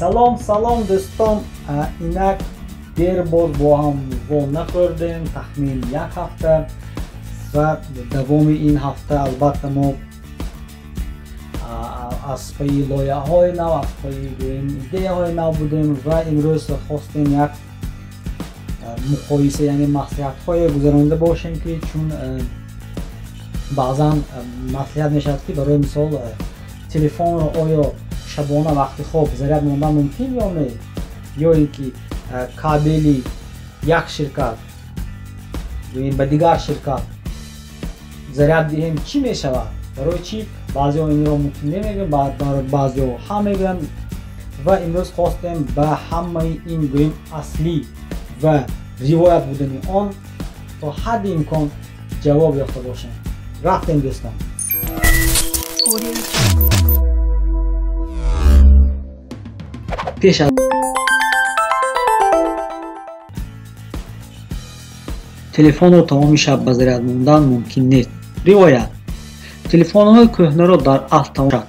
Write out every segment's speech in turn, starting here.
Салом, салом, дӯстон. Инак дер боз бо ҳам во нахӯрдем, тахмин як ҳафта, ва давоми ин ҳафта албатта мо аз пайи лоиҳаҳои нав, аз пайи гӯем идеяҳои нав будем ва имрӯз хостем як муқоиса, яъне маслиҳатҳое гузаронида бошем, ки чун баъзан маслиҳат мешавад, ки барои мисол телефонро оё шабона вақти хоб заряд мондан мумкин ё не, ё ин ки кабели як ширкат ба дигар ширкат заряд диҳем, чӣ мешавад, барои чӣ баъзеҳо инро мумкин намегӯянд, баъзеҳо ҳа мегӯянд. Ва имрӯз хостем ба ҳамаи ин гӯем аслӣ ва ривоят будани он то ҳадди имкон ҷавоб ёфта бошем. Рафтем, дӯстон. Пеш аз телефонро тамоми шаб ба заряд мондан мумкин нест. Ривоят: телефонҳои кӯҳнаро дар асл тамом.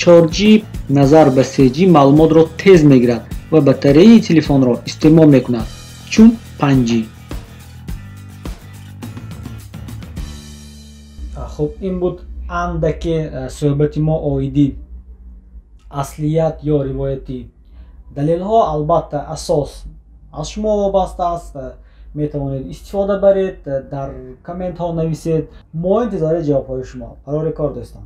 4G назар ба 3G маълумотро тез мегирад ва батареяи телефонро истеъмол мекунад, чун 5G. Хуб, ин буд андаке суҳбати мо оиди аслият ё ривояти далелҳо. Албатта, асос аз шумо вобаста аст, метавонед истифода баред, дар комментҳо нависед. Мо интизори ҷавобҳои шумо. Парори кор, дӯстон.